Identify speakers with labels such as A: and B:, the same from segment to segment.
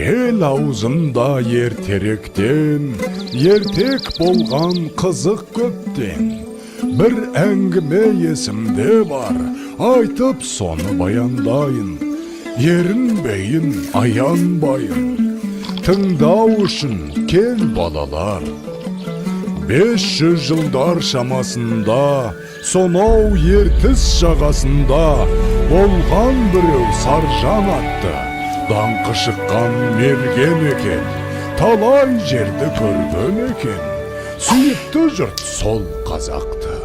A: Ел аузында ертеректен, ертек болған қызық көптен. Бір әңгіме есімде бар, айтып соны баяндайын. Ерінбейін, аянбайын. Тыңдау үшін кел, балалар. 500 жылдар шамасында, сонау Ертіс жағасында болған біреу Саржан атты. Даңқы шыққан мерген екен, талай жерді көрген екен. Сүйіпті жұрт сол қазақты.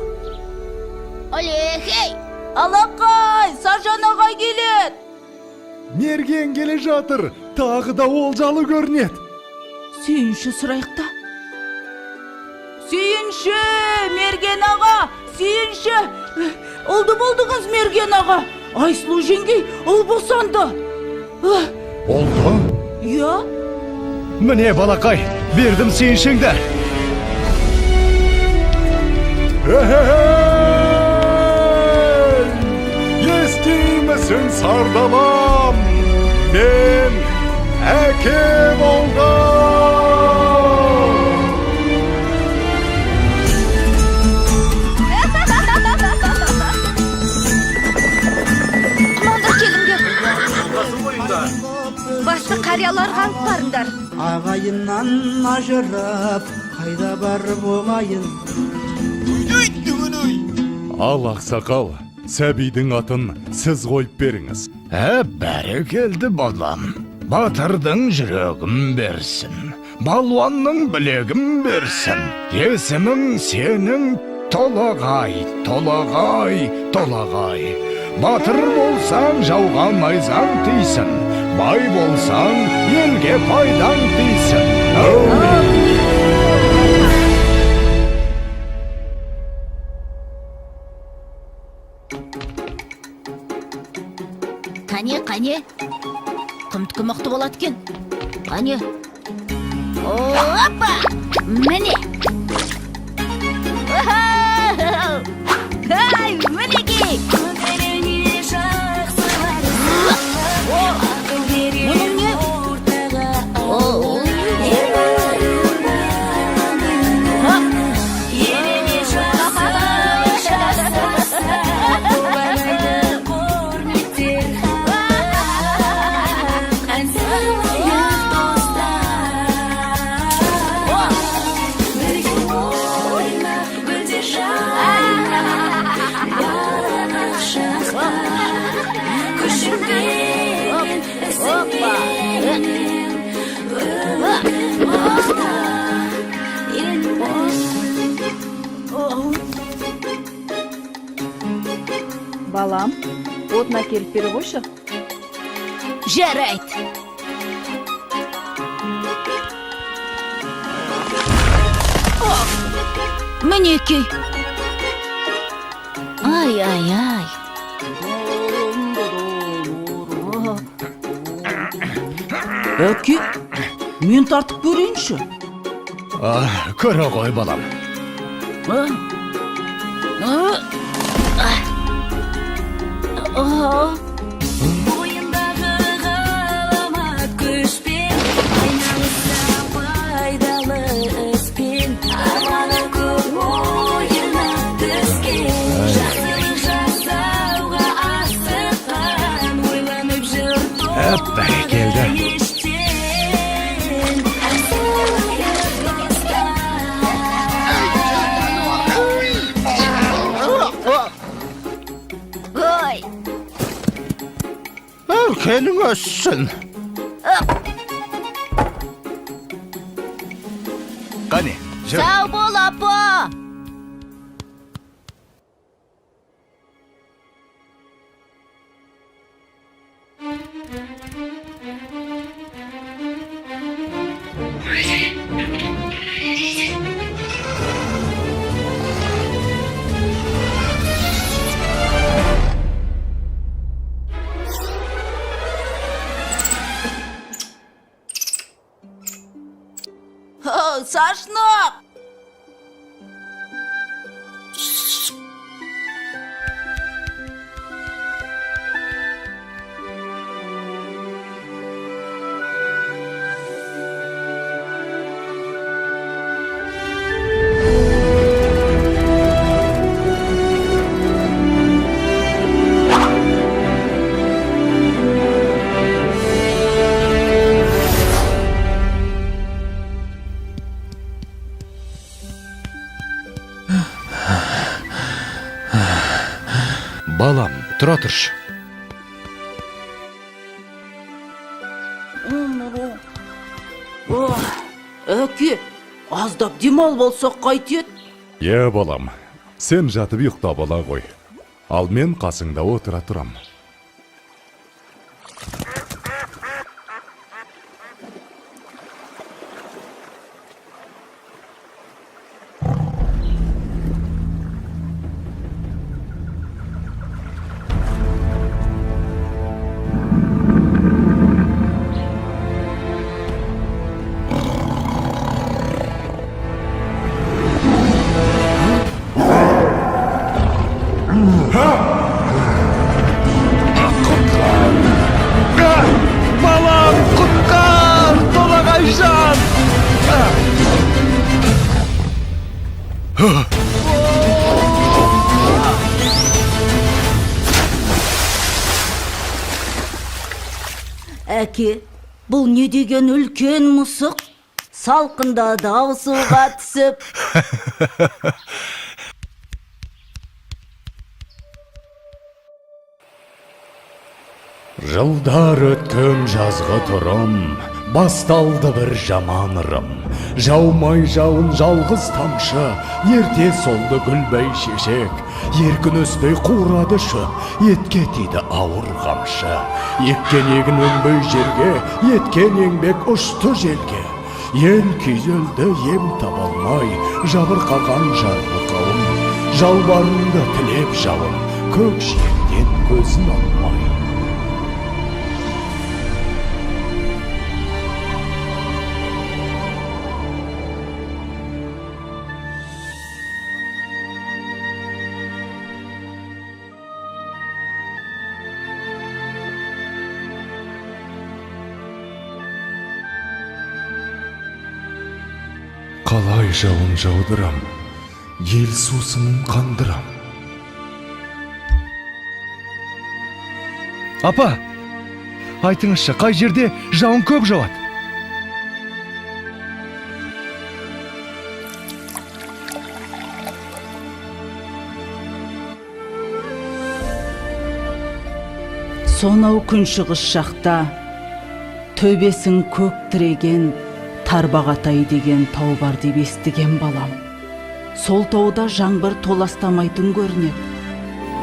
B: Олехей!
C: Алақай, Саржан ағай келеді.
A: Мерген келе жатыр, тағы да олжалы көрінеді.
C: Сүйінші сұрайық та. Сүйінші, мерген аға, сүйінші. Ұлды болдыңыз, мерген аға. Айсұлу жеңгей ұл босанды.
A: Болды?
C: Иә?
D: Міне, балақай, бердім сүйіншіңді.
A: Ей! Естимісің, сардалам? Мен әке болдым!
B: Құмандар, келіңдер. Басты қарияларға алып барыңдар.
E: Ағайыннан ажырап, қайда барып оғайын?
A: Ал, ақсақал, сәбидің атын сіз қойып беріңіз.
D: Ә, бәрекелді, балам. Батырдың жүрегін берсін, балуанның білегін берсін. Есімің сенің Толағай, Толағай, Толағай. Батыр болсаң, жауға найзаң тисін, бай болсаң, елге пайдаң тисін. Әумин.
B: Қане, қане. Кімдікі мықты болады екен? Қане. Опа! Міне. Ай, мінекей! Мұның не? О, ха. Опа!
C: Балам, отын әкеліп бере қойшы.
B: Жарайды. Мінекей. Ай, ай, ай.
C: Әке, мен тартып көрейінші.
D: А, көре ғой, балам.
B: А? А? А?
F: Бойындағы ғаламат күшпен айналысса пайдалы іспен, арманы көп, ойына түскен, жақсылық жасауға асыққан, ойланып жүр
D: Әп, бәрекелді.
F: ештен. Ән салайық, достар.
B: Ой.
D: Өркенің өссін. Қане, жүр.
B: Сау бол, апа.
C: Сашнақ!
D: Балам, тұра тұршы.
C: Ох, әке, аздап демалып алсақ қайтеді?
A: Е, балам, сен жатып ұйықтап ала ғой. Ал мен қасыңда отыра тұрам.
D: Балам, құтқар! Толағайжан!
B: Әке, бұл не деген үлкен мысық? Салқындады ау суға түсіп.
A: Жылдар өткен жазғы тұрым, басталды бір жаман ырым. Жаумай жауын жалғыз тамшы, ерте солды гүл бәйшешек. Еркін өспей қурады шөп, етке тиді ауыр қамшы. Еккен егін өнбей жерге, еткен еңбек ұшты желге. Ел күйзелді ем таба алмай, жабырқаған жарлы қауым. Жалбарынды тілеп жауын, көк жиектен көзін алмай. Қалай жауын жаудырам, ел сусынын қандырам.
D: Апа, айтыңызшы, қай жерде жауын көп жауады?
C: Сонау күншығыс жақта төбесін көк тіреген Тарбағатай деген тау бар деп естіген балам. Сол тауда жаңбыр толастамайтын көрінеді.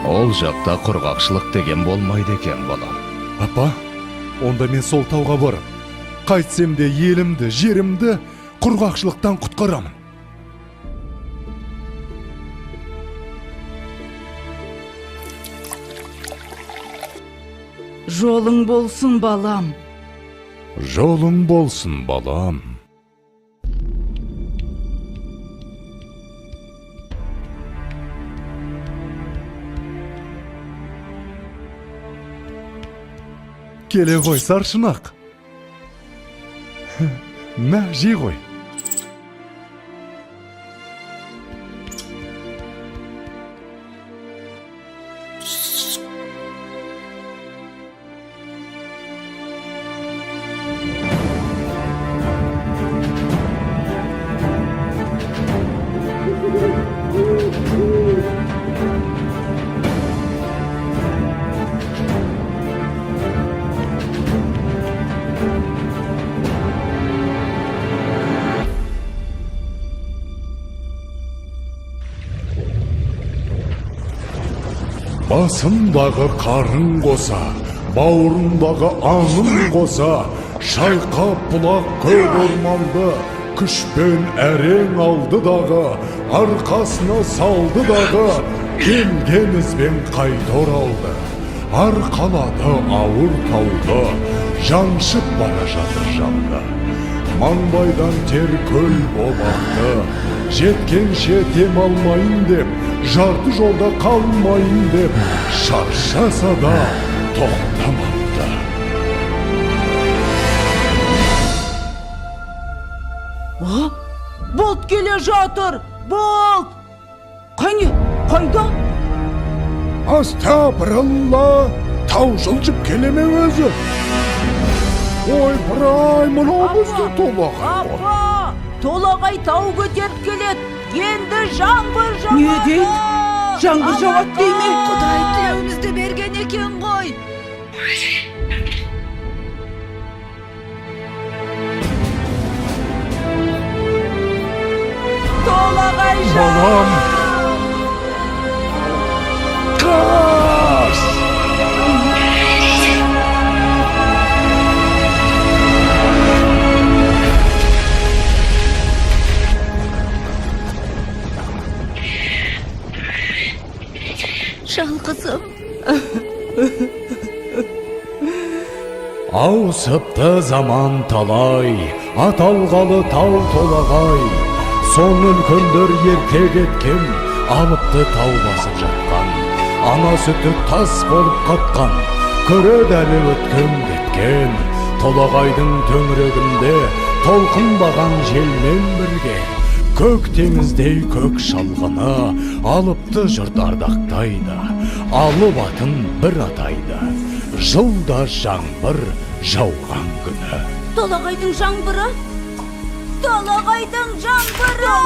D: Ол жақта құрғақшылық деген болмайды екен, балам.
A: Апа, онда мен сол тауға барып, қайтсем де елімді, жерімді құрғақшылықтан құтқарамын.
C: Жолың болсын, балам.
A: Жолың болсын, балам. Келе ғой, саршұнақ. Мә, жей ғой. Басындағы қарын қоса, бауырындағы аңын қоса, шайқап бұлақ көк орманды, күшпен әрең алды дағы, арқасына салды дағы, келген ізбен қайта оралды. Арқалады ауыр тауды, жаншып бара жатыр жанды. Маңдайдан тер көл боп ақты, жеткенше дем алмайын деп, жарты жолда қалмайын деп, шаршаса да тоқтамапты.
C: А? Бұлт келе жатыр! Бұлт! Қане, қайда?
A: Астапыралла, тау жылжып келе ме өзі? Ойпырай, мынау біздің Толағай ғой.
C: Апа, Толағай тау көтеріп келеді. Енді жаңбыр жауады. Не дейді? Жаңбыр жауады дей ме?
B: Құдай тілеуімізді берген екен ғой.
C: Толағай жан!
A: Балам! Қаш!
B: Жалғызым.
A: Ауысыпты заман талай, аталғалы тау толағай. Соң үлкендер ерте кеткен, алыпты тау басып жатқан. Ана сүті тас болып қатқан, көреді әлі өткен кеткен. Толағайдың төңірегінде толқынбаған желмен бірге көк теңіздей көк шалғыны алыпты жұрт ардақтайды, алып атын бір атайды. Жылда жаңбыр жауған күні.
B: Толағайдың жаңбыры. Толағайдың жаңбыры.